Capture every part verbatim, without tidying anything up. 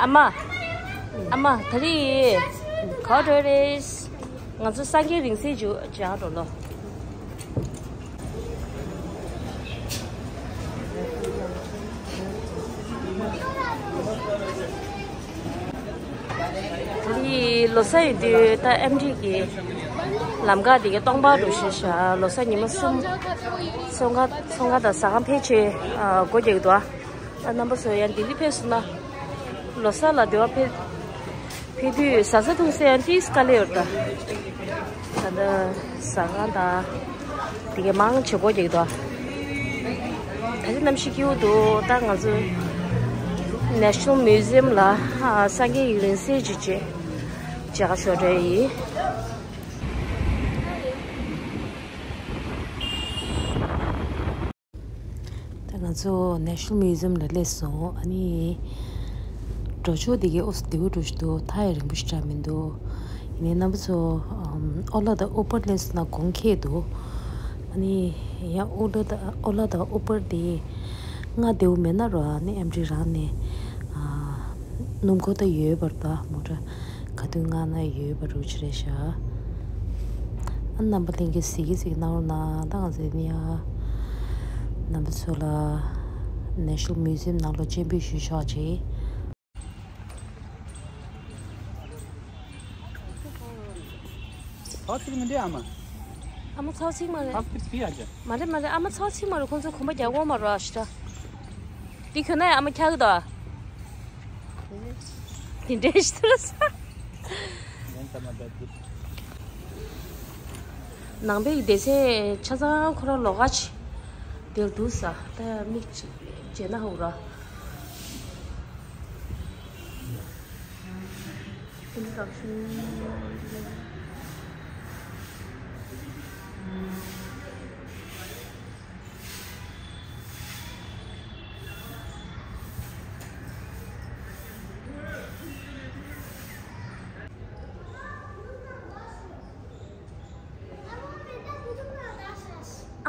ཨ་མ། ཨ་མ། ད་རེས་ག་པར་འགྲོ་རེད། ང་ཚོ་སངས་རྒྱས་རིང་བསྲེལ་ཅིག་མཇལ་འགྲོ་ལོ། ད་རེས་ལོ་གསར་ཡིན་དུས་ད་ཨེམ་ཆི་གི་ལམ་ཁ་དེ་གའི་སྟོང་པ་འགྲོ་ཤེས་ཤག་ལོ་གསར་ཉི་མ་གསུམ་ཚོང་ཁང་ཚོང་ཁང་དང་ཟ་ཁང་ཕལ་ཆེར་སྒོ་རྒྱག་གི་འདུག་ཨ། རྣམ་པ་ཚོ་ཡང་ལྡི་ལི་ཕེབས་སོང་ན། ལོ་གསར་ལ་འདི་བ་ཕེབས་ཕེབས་དུས་ཟ་ས་འཐུང་ས་ཡང་ཏིས་དཀའ་ལས་ཡོད་ད། ད་ལྟ་ཟ་ཁང་དང་དེ་གའི་མང་ཆེ་སྒོ་རྒྱག་གི་འདུག་ད་ལྟ་གནམ་གཤིས་སྐྱིད་པོ་འདུག་ད་ང་ཚོ་National Museum ལ་ཨ། སངས་རྒྱས་ཀྱི་རིང་བསྲེལ་ཅིག་བྱས་མཇལ་ཁ་ཞུ་འདོད་ཡིན། ད་ང་ཚོ་National Museum ལ་སླེབས་སོང་། ཨ་ནི་འགྲོ་ཕྱོགས་དེ་གའི་ཨོ་སི་བདེ་པོ་འགྲོ་བཞིན་འདུག་ཐག་ཡང་རིང་པོ་ཞེ་དྲག་མི་འདུག་ཡིན་ནའི་རྣམ་པ་ཚོ་ཨམ། ཨོ་ལ་དང་ཨུ་པར་སླེབས་སོང་ན་གོང་ཁེ་འདུག་ཨ་ནི་ཡང་ཨོ་ལ་དང་ཨོ་ལ་དང་ཨུ་པར་དེ་ང་བདེ་པོ་མེད་ན་རོ། ཨ་ནི་ཨེམ་ཆི་རང་ནས་ཨ། སྣུམ་འཁོར་ད་ཡོད་པར་ད་མོ་ཊ་ག་དུས་མངགས་ན་ཡོད་པ་རུ་ཆི་རེད་ཤག་ཨ། རྣམ་པ་ལྷན་རྒྱས་གཟིགས་གཟིགས་གནང་རོགས་གནང་། ད་ང་ཚོ་ནི་ཡ་རྣམ་པ་ཚོ་ལ་National Museum ནང་ལ་སྤྱན་འབུལ་ཞུ་ཆོག་ཅིག་ཨ་ཚིག་མི་འདྲ་ཨ་མ། ཨ་མ་ཚ་བ་ཚིག་མ་རེད། ཨ་ཚིག་ཕི་ཨ་ཅག་མ་རེད་མ་རེད། ཨ་མ་ཚ་བ་ཚིག་མ་རེད། ཁོང་ཚོ་གོམ་པ་རྒྱག་གོ་མ་རེད་ཨ་ཤི་ད། འདི་གྱོན་ན་ཡང་ཨ་མ་འཁྱག་གི་འདུག་དེ་འདྲའི་ཞིག་ལ་ས། ནང་པའི་སྡེ་ཚན་ཆ་ཚང་ཁོ་རང་ལོགས་ཀ་ཅིག་དེར་འདུག་ས། ད་མིག་ཅིག་བྱས་ན་ཧུ་ར། ཨ་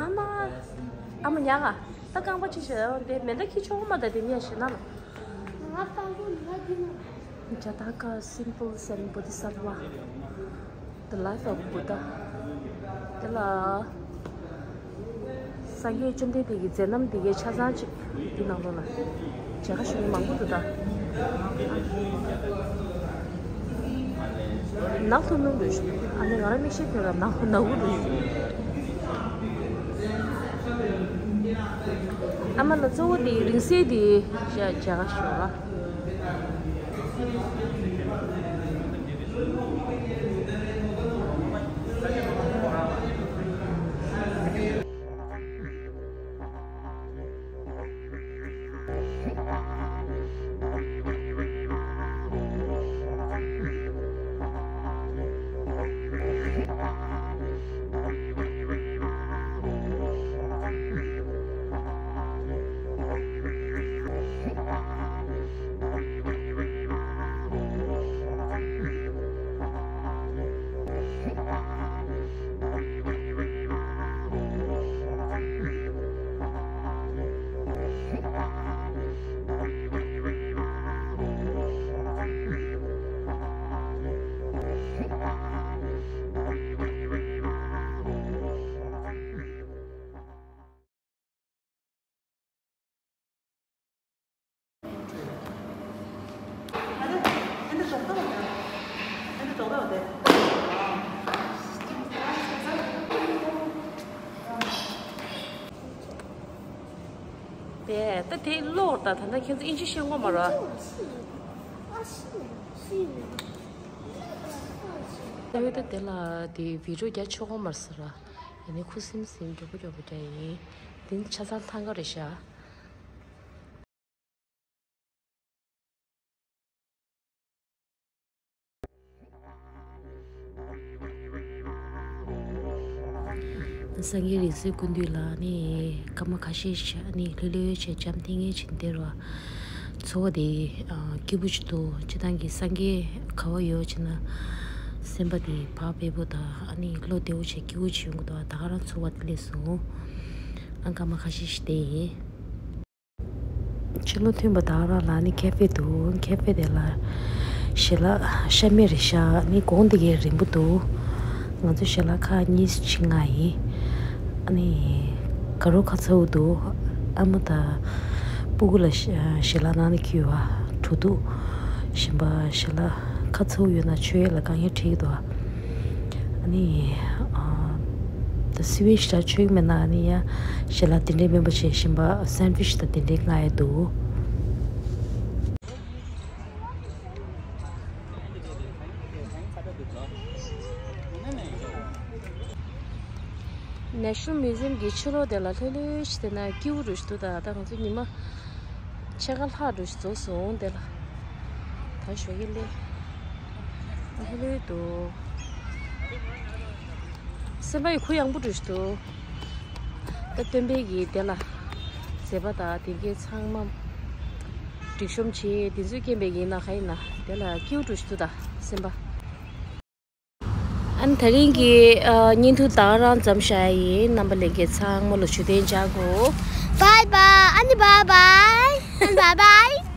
མ། ཨ་མ་ཉག་ག་ད་རྐང་པ་ཅི་བྱེད་དེ་མེ་མདའ་ཁྱི་ཆོག་མ་ད་དེ་ཉལ་ཞེ་ན་ལ། ང་རྐང་པ་ང་འདི་ན། Jataka, simple Zen Bodhisattva, the life of Buddha. དེ་ལ་སངས་རྒྱས་བཅོམ་ལྡན་འདས་ཀྱི་མཛད་རྣམ་འདི་གའི་ཆ་ཚང་ཅིག་འདི་ནང་ལོགས་ལ་མཇལ་ཁ་ཞུ་མཁན་མང་པོ་འདུག་ད་ནག་ཐུང་ཐུང་འདུག་ཨ་ནི་ང་རང་མིག་ཤེལ་ཕྱོགས་ལ་ནག་ནག་པོ་འདུག་ཨ་མ་ལ་གཙོ་བོ་འདི་རིང་བསྲེལ་འདི་མཇལ་ཁ་ཞུ་ར། དེ་ད་དེ་ཀློག་ད་ད་ལྟ་ཁྱེད་ཚོ་ཨིན་ཇི་ཤེས་ཀྱི་མ་རེད། ད་ད་དེ་ལ་དེ་བི་ཌི་ཡོ་རྒྱག་ཆོག་གི་མ་རེད་ཟེར་ར། ཡིན་ནའི་ཁུ་སིམ་སིམ་མགྱོགས་པོ་མགྱོགས་པོ་རྒྱག་ཡིན། དེ་ནི་ཆ་ཚང་ཐང་ག་རེད་ཤག་སངས་རྒྱས་རིང་བསྲེལ་སྐུ་མདུན་ལ་ནི་སྐར་མ་ཁ་ཤས་ཤིག་ནི་ལྷོད་ལྷོད་བྱས་འཇམ་ཐིང་ངེ་བྱས་བསྡད་ར། ཚོར་བ་དེ་སྐྱིད་པོ་ཞིག་འདུག་སྤྱིར་བཏང་གི་སངས་རྒྱས་ག་པར་ཡོད་ཅེ་ན། སེམས་པ་དེ་བག་ཕེབས་པོ་དང་ཨ་ནི་བློ་བདེ་བོ་བྱས་སྐྱིད་པོ་བྱས་ཡོང་གི་འདུག་ད་ག་རང་ཚོར་བ་དེ་སླེབས་སོང་། ཨ་སྐར་མ་ཁ་ཤས་ཤིག་བསྡད་ཡིན། ཕྱི་ལོགས་ཐོན་པ་དང་རང་ལ་ནི་ཁེ་ཧྥེ་འདུག་ཁེ་ཧྥེ་དེ་ལ་ཞལ་ལག་ཤ་མེད་རེད་ཤག་ནི་གོང་དེ་གའི་རིང་པོ་འདུག་ང་ཚོ་ཞལ་ལག་ཁག་གཉིས་ཕྱིན་ང་ཡིན། ཨ་ནི་དགའ་རོགས་ཁ་ཚ་བོ་འདུག་ཨ་མ་དང་སྤུ་གུ་ལ་ཞལ་ལག་གནང་ནས་ཁྱེར་བ་གྲོ་དུག་ཞིམ་པ་ཞལ་ལག་ཁ་ཚ་བོ་ཡོད་ན་མཆོད་ཡས་ལ་དཀའ་ངལ་འཕྲད་ཀྱི་འདུག་ཨ་ནི་ད་སི་ཝིཆ་ད་ཆོས་མེད་ན་ནི་ཡ་ཞལ་ལག་དེ་འདྲའི་མེད་པ་བྱས་ཞིམ་པ་སན་ཝིཆ་ད་དེ་འདྲའི་མངགས་ཡས་འདུག National Museum གི་ཕྱི་ལོགས་དེ་ལ་ལྷོད་ལྷོད་ཞིག་བལྟས་ན་སྐྱིད་པོ་འདྲ་ཞིག་འདུག་ད་ད་ང་ཚོ་ཉི་མ་ཕྱེད་ཀ་ལྷག་འདྲ་ཞིག་འཛོམས་སོང་དེ་ལ། ད་ཞོགས་ཀས་སླེབས། ལྷོད་ལྷོད་འདུག་སེམས་པ་ཡི་གུ་ཡངས་པོ་འདྲ་ཞིག་འདུག་ད་སྟོན་པའི་གི་དེ་ལ་མཛད་པ་དང་དེ་གའི་ཚང་མ་སྒྲིག་གཤོམ་བྱས་དེ་ཚོའི་རྐྱེན་པས་ཡིན་ན་ག་ཡིན་ན་དེ་ལ་སྐྱིད་པོ་འདྲ་ཞིག་འདུག་ད་སེམས་པ། ཨ་ནི་དེ་རིང་གི་ཨ་བརྙན་ཐུང་ད་ག་རང་མཚམས་བཞག་ཡ་ཡིན། རྣམ་པ་ལྷན་རྒྱས་ཚང་མ་ལ་བཞུགས་གདན་འཇགས་དགོས། Bye bye. ཨ་ནི་bye bye. ཨ་ནི་bye bye.